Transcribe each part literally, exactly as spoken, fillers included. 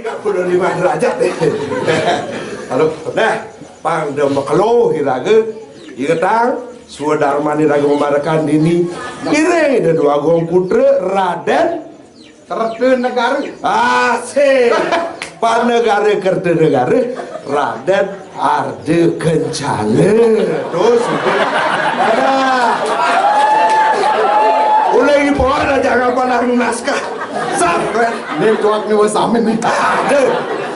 Tiga puluh lima derajat deh. Halo. Nah, pang da makelo iraga, ingetang, swadarman iraga mamarekan dini, iring Ida Dwagung Putra, Raden Kertanegara. Asik. Panegara Kertanegara, Raden Arda Kencana. Terus, ada. Ulah ibu ada jangan pandang naskah. Sah. Nih, tuak nih, wes amin nih. Ada.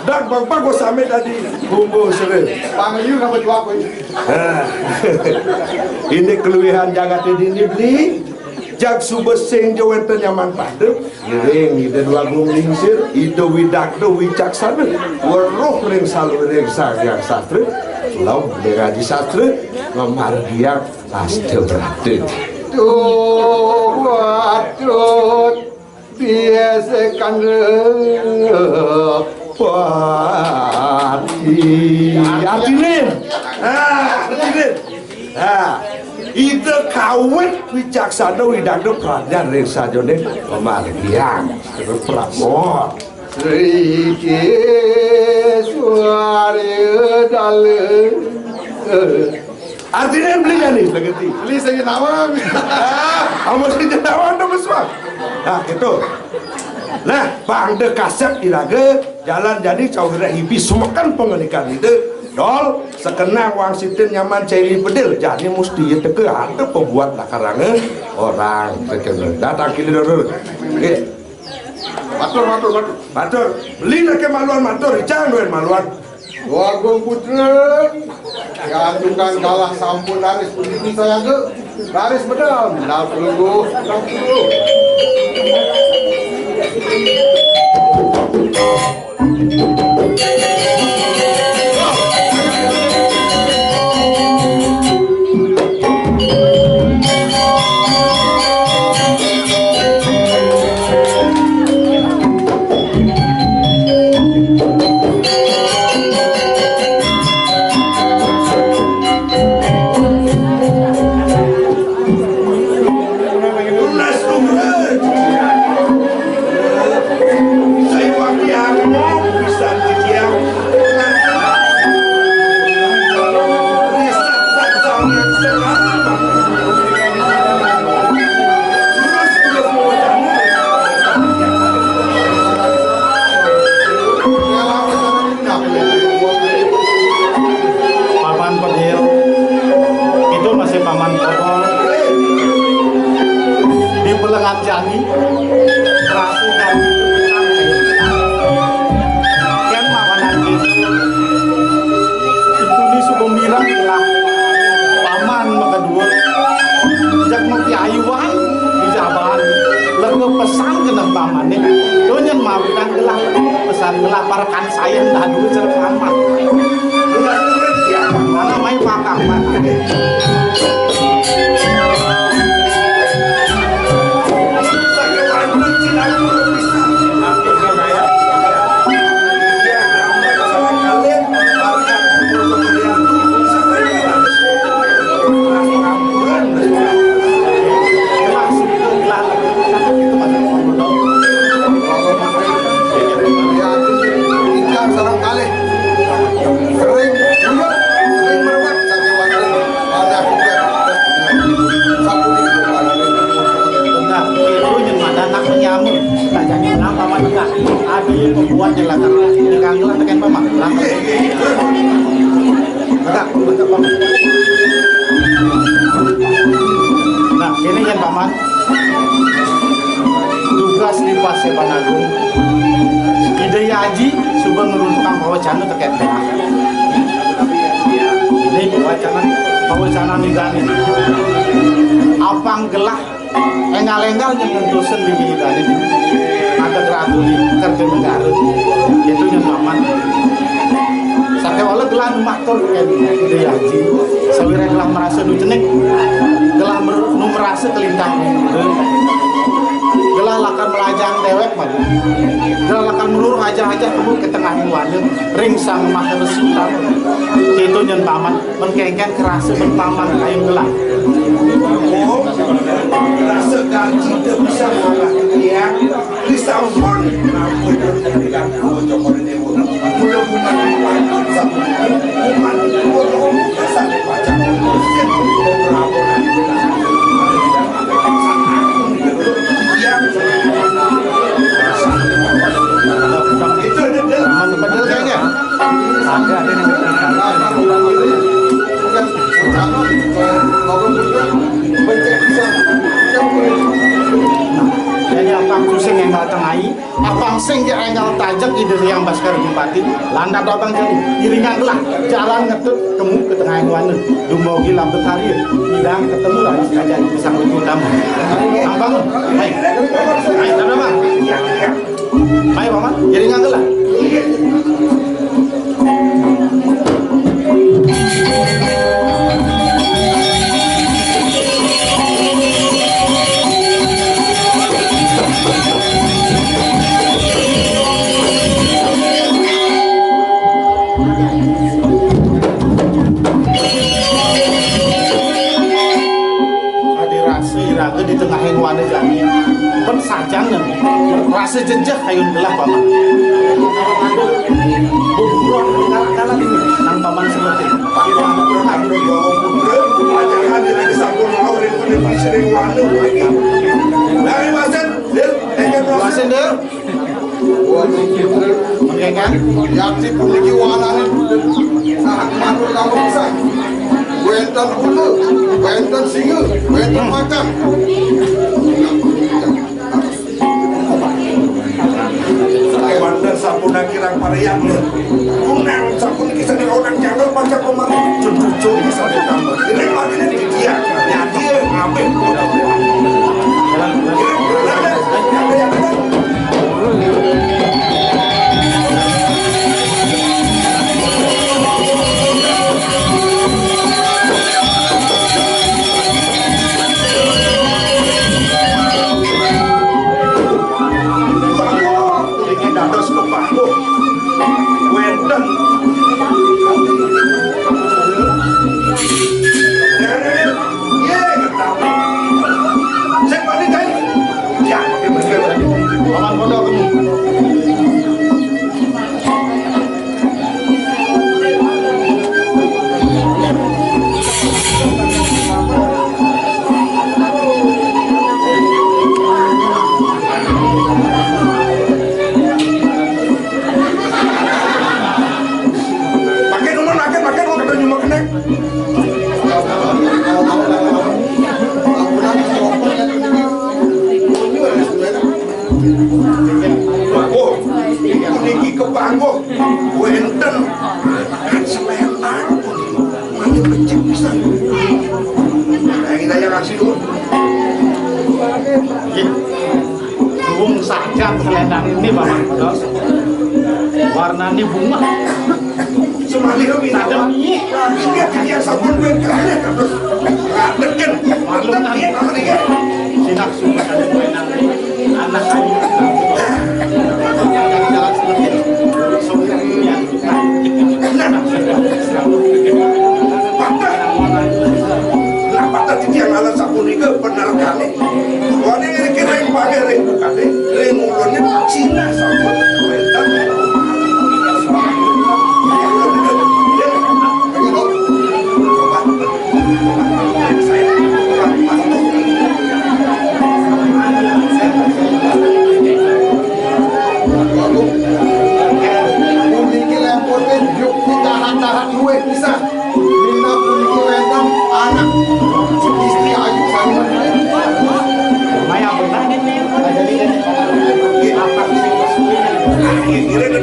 Dan bang, bang, gua sampe tadi. Bumbu sere. Pang liu napa tuak, weh? Nah. Ini keluihan jagat ini, Beli. Jag suba sing ja wenten nyaman pada. Iring Ida Dwagung Lingsir, Ida Widakda Wicaksana. Weruh ring saluiring Sang Hyang Sastra. Lem ngaji sastra, ngamargiang asta brata. Tuh, waduh. Biasakan pati. Artine. Ah, artine. Ah, Ida kawit wicaksana widakda pradnyan ring sajeroning pamargian. Terus pramod. Riki suara dalem. Artine beli jani, legeti. Beli sing nawang. Ah, amun sing nawang to, Mas, Bang. Nah, gitu. Nah, bangda kasep iraga, jalan jani cawira hibi sumeken pangandikan Ida, dol, sakenang wangsitin nyaman cai pedil, jani musti ya teka ada pabuat lakaranga orang. Datang kini dulu. Nggih. Matur, matur, matur. Matur. Beli nak maluan matur, icang duen maluan. Dwagung Putra, gantungan galah sampun raris puniki sayaga, raris medal, medal pelungguh, medal pelungguh. Paman Pedil, itu masih paman Kokol. Di pelengan jani, rasu dan ken mawanan itu. Itu ni suku mirang lah. Paman makadua. Jak mapiayuan di jaban. Lega pesan kena paman ni. Donyan mawinan gelah pesan gelah parekan Sayan dadu cara paman. Ana mai pakak, Pak. Nah, itu nyen mah anak penyamun. Nah, jadi kenapa mah enggak? Ada yang membuat jelas. Ini kangen tekan paman. Nah, ini yang paman. Tugas di Paseban Agung. Ida Aji suba ngruntukang pawacana tekén gelah. Ini pawacana, pawacana Ida Aji. Apang gelah énggal-énggal nyentusin di Ida Aji. Ada ratu di Kertanegara. Itu yang paman. Sakéwala gelah nu matur kén Ida Aji, sawiréh gelah marasa nu cenik, gelah mer-, nu marasa kalintang, gelah lakar melajang déwék, mah. Gelah lakar meluruh ajah-ajah kemu ka tengah buana ring Sang Maha Resi Utama. Kéto nyen paman, mén kénkén karasa mén paman kayun gelah. Rasa ganti teu bisa ngarah tiang, disampun nampun dengan dua cokor. Inggih enggal tajek Ida Hyang Baskara Bupati, lantas abang jani, iringang gelah, jalan ngetut kemu ka tengahing wana, dumugi Lambekarya, nyidang ketemu raris kajeng Ida Sang Ratu Utama. Ampang, hai, hai, tada, Bang. Hai, Paman, iringang gelah. Adi rasa iraga di tengahing wana jani. Pen sajan nang rasa jejeh kayun gelah, Paman. Buburon galak-galak nang Paman sebutin. Aduh, ya ampun, Bro. Ajakan diri sampun mau ribut-ribut sering wana lagi. Nah, Wasen, Dil, eh, Wasen, Dil. Oke, kan? Yakti puniki wanane sahat manut kaweksan. Wenten ula, wenten singa, wenten macan. Wenten sampun kirang pariyang. Kunang sampun kisah orang jalan baca kemarin. Cucu-cucu kisah ditambah. Ini lagi nih dia. Nyati, ngambil. Dados kepakuh. Wenten. Nggih, nggih. Sing paling kae. Ya, paman pondok. Pakai nomor, pakai, pakai nomor, kata nomor kena. Oh, niki kepakuh wenten selentak. Mane becik pisan. Nah, kita yang kasih dulu. Wong sajan selendang ini, Bapak Bos. Warnane bunga. Semali kami tahu. Ingat dia sabun gue kerana terus. Radekin. Maklum kan. Sinak suka ada mainan. Anak ayu. Jalan seperti itu. Sungguhnya. Nah, patah. Nah, patah titiang alat sapunika bener kali. Wani ngriki ring pangé ring bukané, ring mulane Cina sampun wénten. Puniki lempote yuk ditahan-tahan luwih pisan. Minab puniki wénten anak istri ayu sami. Maya benar. Jadi, apa sih? Kira-kira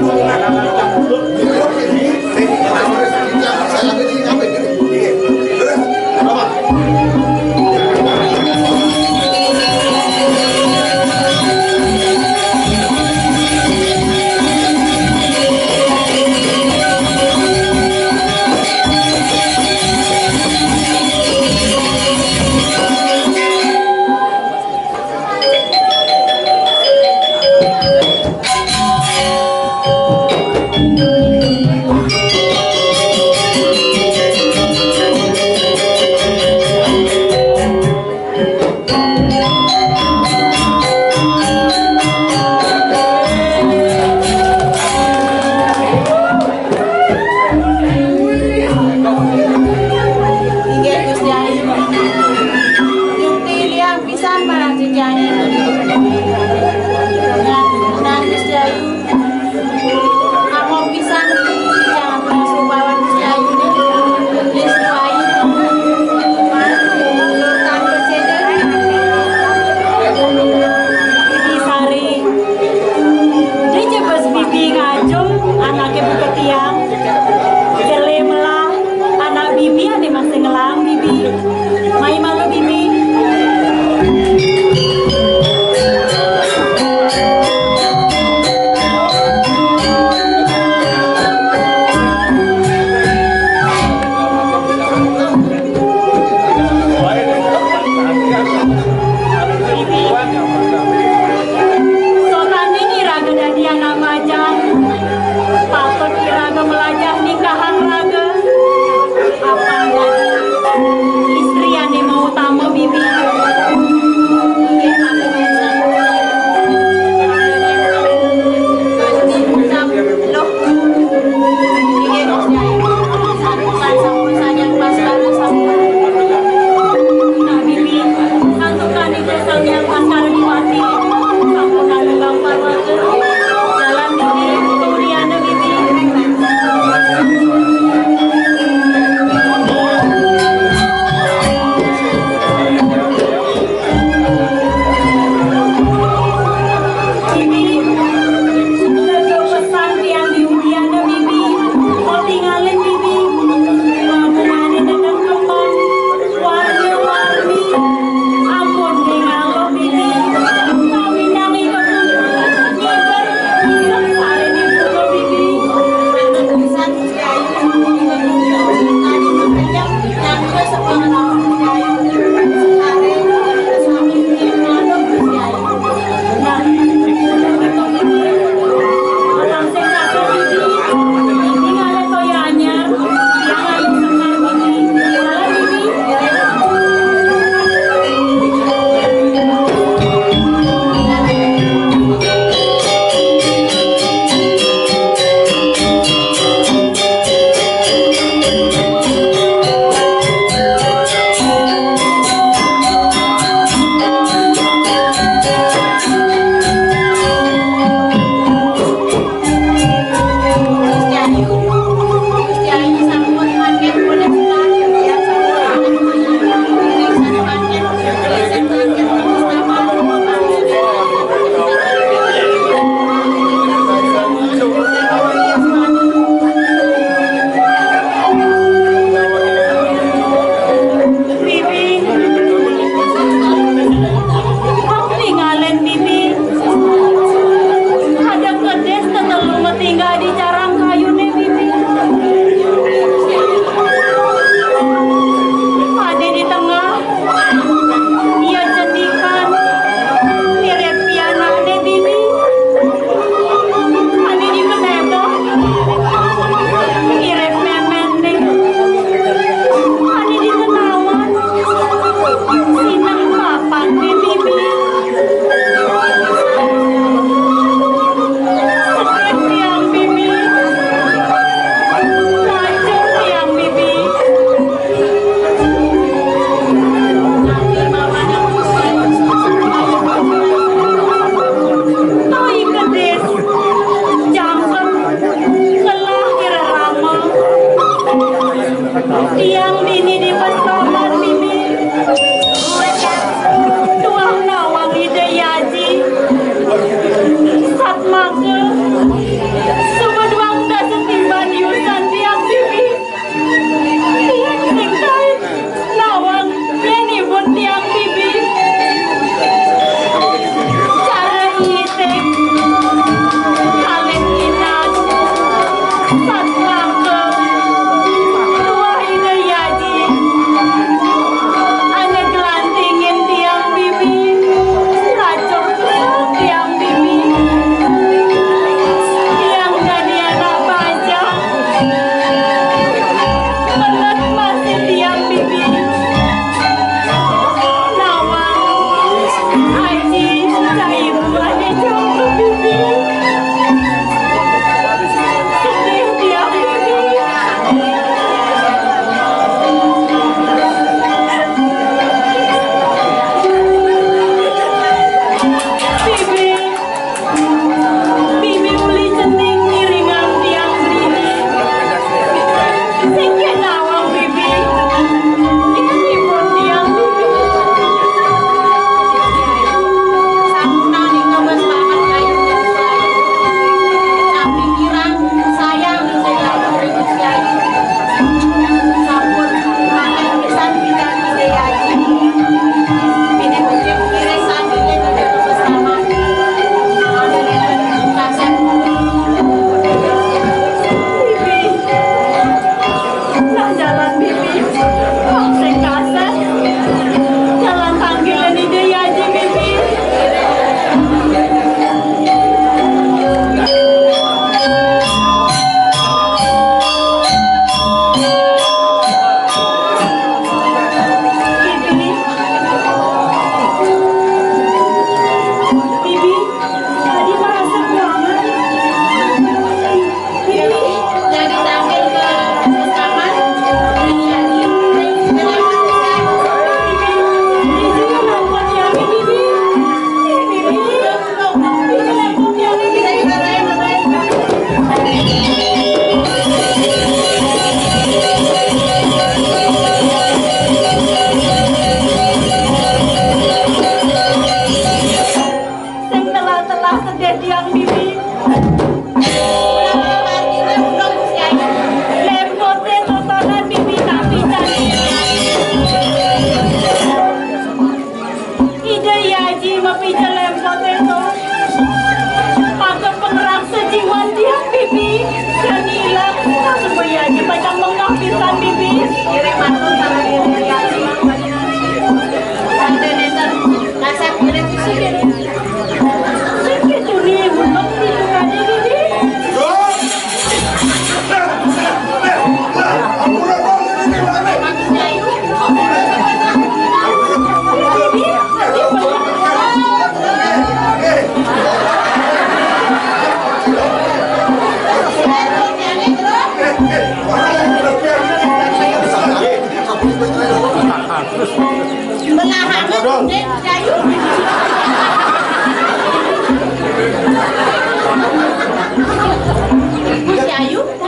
Dong. Nih, ayo.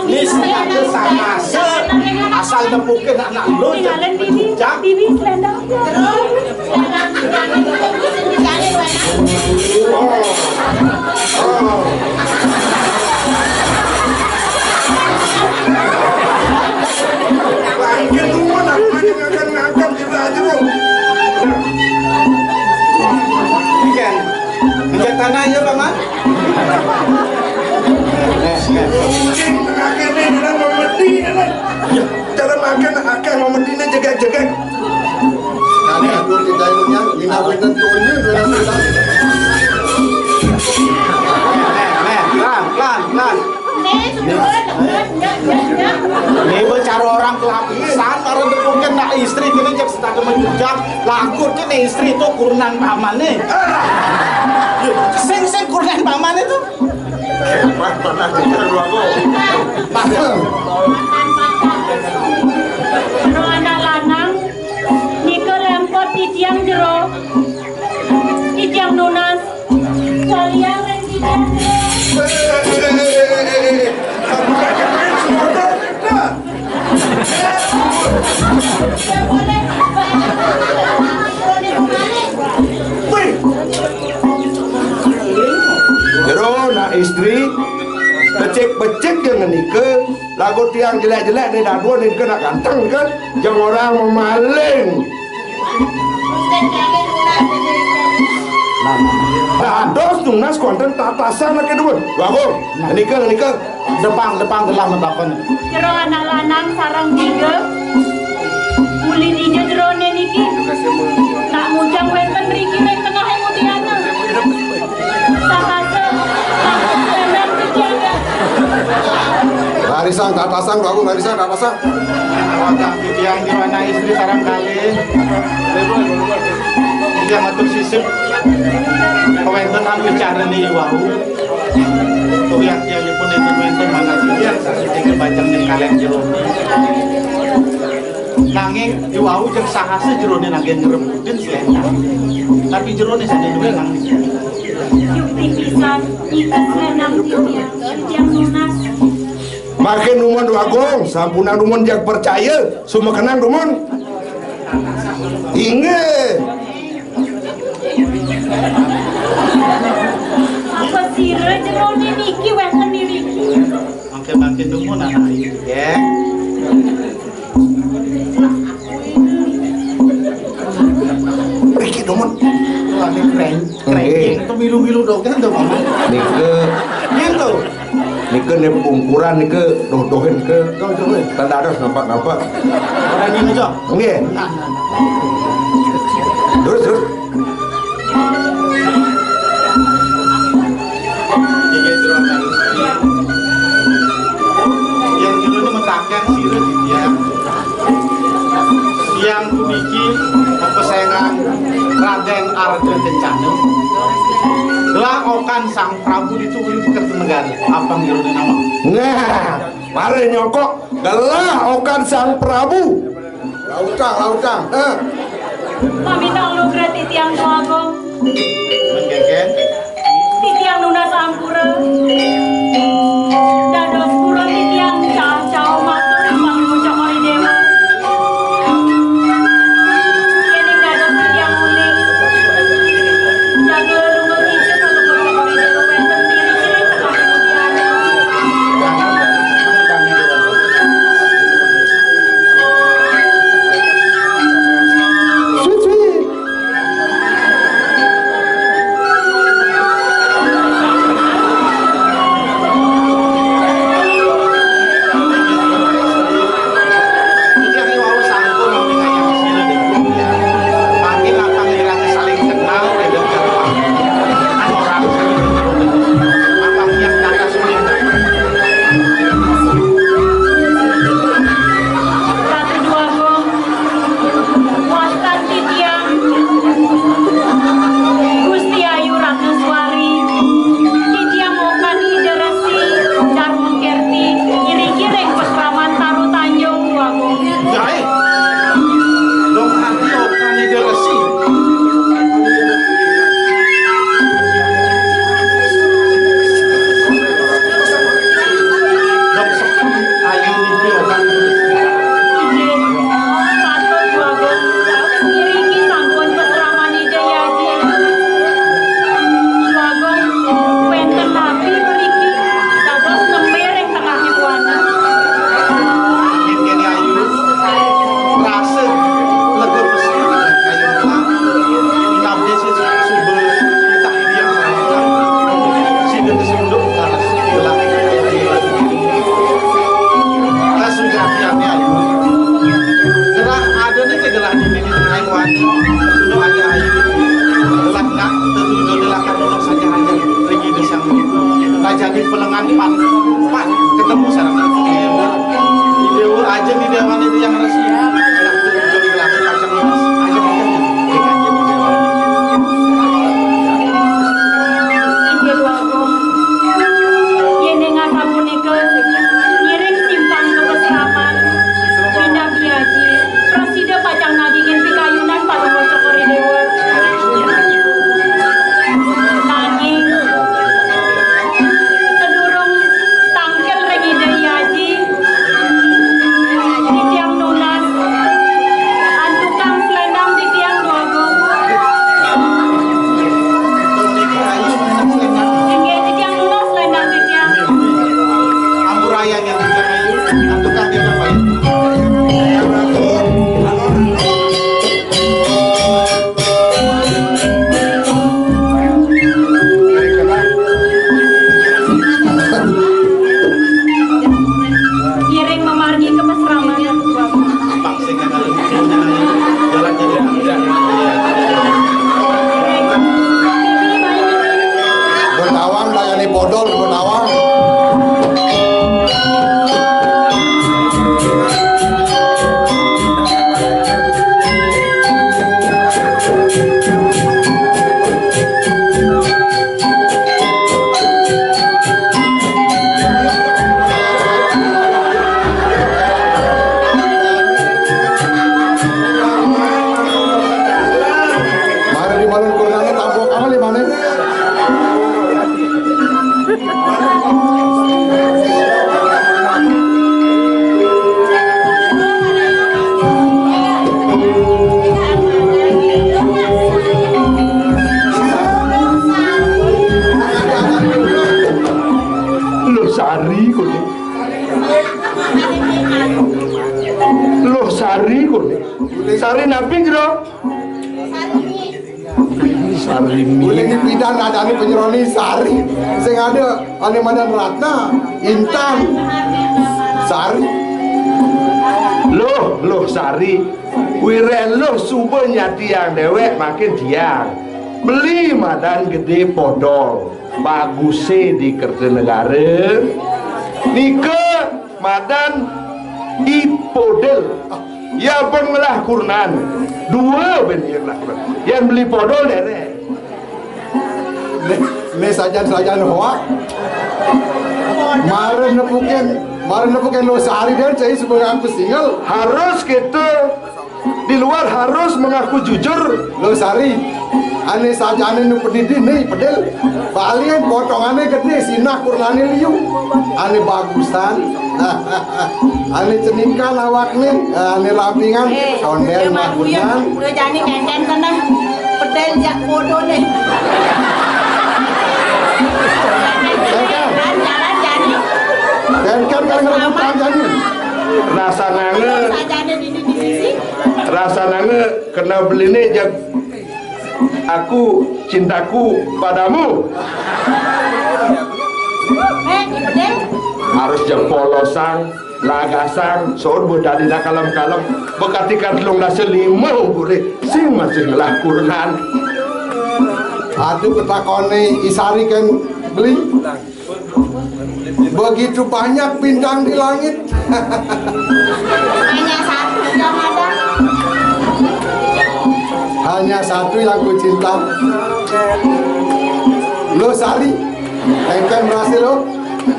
Nih, asal nepukin anak lu, tinggalin bibi, bibi selendang. Oh. Oh. Bangkit lu, mana aja ngakan-ngakan kita aja lu. Ikan. Minjak tanah ya, Bang, ah? Eh, eh. Mungkin terakhir nih, dia mau mati, ya, kan? Ya, cara makan akang mau mati nih, jegek-jegek. Kali aku di dayungnya, minta wénten tunya, dua ratus. Eh, eh, pelan, pelan, pelan. Nih, sudah, sudah, sudah, sudah. Nih, bicara orang kelapisan, orang depukin nak istri, kene cek setengah menjujang, laku kene istri itu kurenan paman nih. Sing, sing kurenan paman itu. Wah, panas juga lu aku. Jero anak lanang, nika lempot titiang jero, titiang nunas, kalian ring titiang jero. Wih. Jero nak istri, becik-becik yang ngenika, lagu tiang jelek-jelek nih dadua nih kena ganteng kan, jeng orang memaling. Nah, dados nunas konten tatasan ake duwur. Wagung, ngenika, ngenika. Depang, depang gelah matakon. Jero anak lanang sareng tiga. Uli dija jerone niki? Tak mujang wénten riki ring tengahing udiana. Sahasa, sahasa senar titiang. Rarisang tatasan, Wagung, rarisang tatasan. Wajah titiang jero anak istri sareng kalih. Titiang matur sisip. Kawéntenan wicarane wau. Utawi aktiyahipun enten wénten mangga sida sasih tinggal bajang ning kaleng jero. Nanging iwau jeng sahasa jerone nanggen ngrebutin selendang. Tapi jerone sane duwe nang. Yukti pisan, ikas selendang titiang, titiang nunas. Makin numun Wagung, sampunang numun jag percaya, sumekenan numun. Inggih. Pasira jerone niki wénten niriki. Mangke-mangke numun anak ayu, ya. Riki numun. Wah, ini keren. Keren. Nggih. Itu milu-milu dogén to, Mama. Nika. Yen to. Nika ne pungkuran nika doh-dohin nika. Doh-dohin. Tan dados nampak-nampak. Ora nyinga. Nggih. Nah, nah, nah. Terus, terus. Inggih, Jero Anak Istri. Yang jero ini metaken sira titiang. Yang puniki pepesengan Raden Arga Kencana. Lah okan Sang Prabu itu uli di Kertanegara. Apa ngirunin nama? Nah, mari nyokok gelah okan Sang Prabu. Lautang, lautang. Eh. Pamitang lugra titiang Déwa Agung. Mengkeken. Titiang nunas ampura. Dados pura titiang cah-cah matur pangmucakari déwa. Yéning dados titiang uling. Jaga lunga nginjil pangmucakari déwa wénten diri-diri tengah kemudian. Suci. Pas ketemu sareng Dewa. Dewa aja di dewan itu yang resmi. Nah, itu juga digelar pacang, Mas. Aja, aja. Aja di dewan. Inggih, Dwagung. Yéning asapunika, ngiring simpang ka pasraman. Winabi aji, prasida pacang nagingin pikayunan Palungguh Cokor I Déwa. Nanging, sadurung tangkil ring Ida I Aji, titiang nunas antukang slendang titiang, Dwagung. Inggih, titiang nunas slendang titiang. Ampurayanya titiang ayu, antukang titiang bayu. Ngiring mamargi ka pasraman. Bun Awang, layani podol, Bun Awang. Mara di malun kurnane tampok amal di mana? Loh, Sari kok. Loh, Sari kok. Sari napi, Jero? Sari. Boleh dipidan adane penyeroni Sari. Sing ada ane madan Ratna, Intan, Sari. Loh, loh, Sari. Wireh loh suba nyatiang dewek makin tiang. Beli madan gede podol. Baguse di Kertanegara. Nika madan I Podel. Ya, pun ngelah kurnan. Dua ben ya ngelah kurnan. Yang beli podol derek. Ne, ne sajan-sajan hoak. Maren nepukin, maren nepukin Loh Sari dan cai sebagai aku single. Harus kita di luar harus mengaku jujur. Loh Sari, ane sajane nu pedidi nih, pedel. Balian potongane gede, sinah kurnane liu. Ane bagusan. Ane cenikan awakne, ane rapingan. Eh, sondel dia mah makuyan, makunan. Udah jani ngenten kena. Pedel jak bodoh deh. Jalan, jalan, jani. Kenten kan ngerebut jani. Rasa nange. Sajane di, di, di sisi. Rasanane kena beline jag aku cintaku padamu. Eh, ipedeng. Harus jag polosang, lagasang, sor bedadina kalem-kalem. Bekatikan telung dasa lima umure, sing masih ngelah kurenan. Aduh, ketakone Isari kan beli. Begitu banyak bintang di langit. Hanya satu yang ada. Hanya satu yang ku cinta. Lo Sari, engken berhasil lo.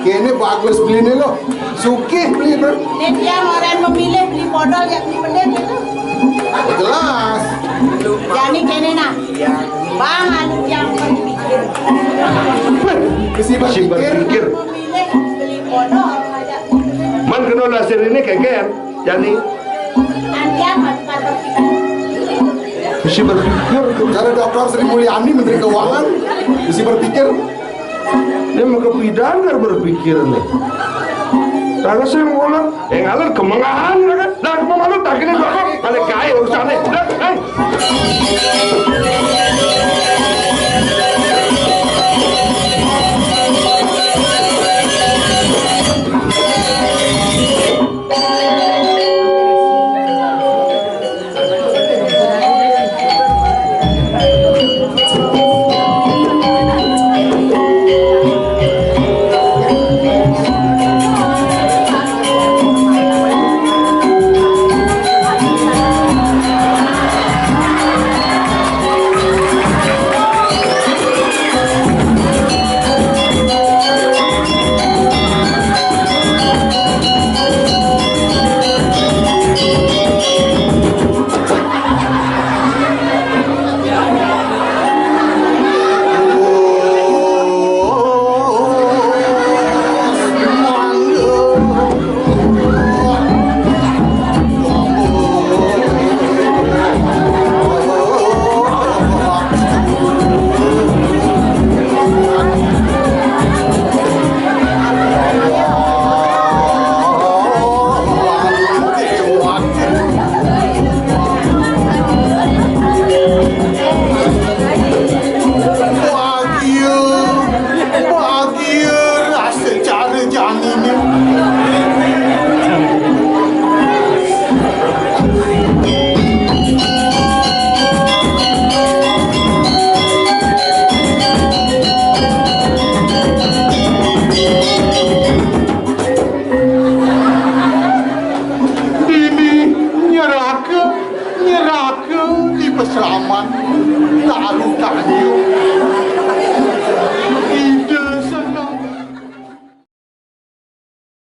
Kene bagus beli nih lo. Sukih beli, bro. Ini dia orang memilih beli modal yang beli bener gitu. Jelas. Jadi kene nah. Bang, anu yang berpikir. Mesti berpikir. Memilih beli bodoh aja. Man kena lasir ini keken, jani. Andian mah bukan berpikir. Mesti berpikir. Cara dokter Sri Mulyani, Menteri Keuangan, mesti berpikir. Dia maka pidan kan berpikir nih. Karena saya mau lah, yang ngalir kemengahan kan. Nah, mau malu tak kena bapak, balik kaya urusannya. Dah, eh.